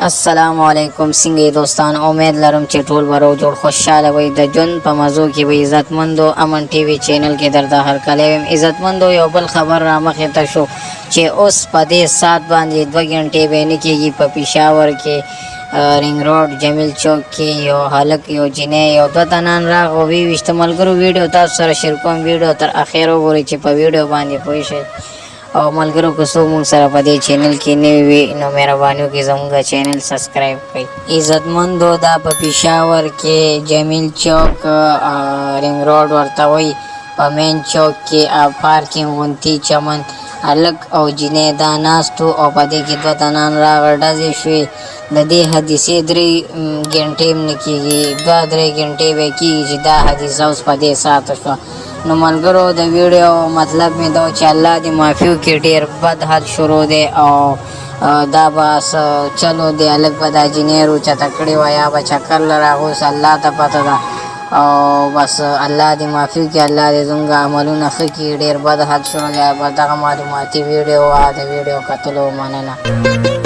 السلام علیکم، څنګه یې دوستان؟ امید لرم چې ټول به روغ جوړ خوشحاله وئ، د ژوند په مزو کې به. عزتمندو، امن ټي وي چینل کې درته هرکلی ویم. عزتمندو، یو بل خبر را مخې ته شو چې اوس په دې ساعت باندې 2 ګنټې به نه کېږي، په پېښور کې رینګ روډ جمیل چوک کې یو هلک، یو جینۍ، یو دوه تنان راغو وی ویشته. ملګرو، ویډیو تاسو سره شریکوم، ویډیو تر اخره وګورئ چې په ویډیو باندې پوه شئ. او ملګرو، که څوک موږ سره په دې چینل کې نوي وي نو مهرباني وکړئ، زموږ چینل سبسکرایب کړئ. عزتمندو، دا په پېښور کې جمیل چوک، رینګ روډ ورته وایي، په مین چوک کې پارکینګ غونتی چمن هلک او جینۍ دا ناست وو او په دې کې دوه تنان راغل، ډزې شوې. د دې حادثې 3 ګنټې هم نه کېږي، 2-3 ګنټې به کېږي چې دا حادثه اوس په دې ساعت شوه. نو ملګرو، د ویډیو مطلب مې دا چې الله دې معافي وکړي، ډېر بد حال شروع دی او دا به چلو دی، هلک به دا جینۍ روچته کړې وه یا به چکر له راغوس، الله ته پته ده. او بس الله دې معافي وکړي، الله دې زموږ عملونه ښه کړي. ډېر بد حال شروع دی. بس دغه معلوماتي ویډیو وه. د ویډیو کتلو مننه.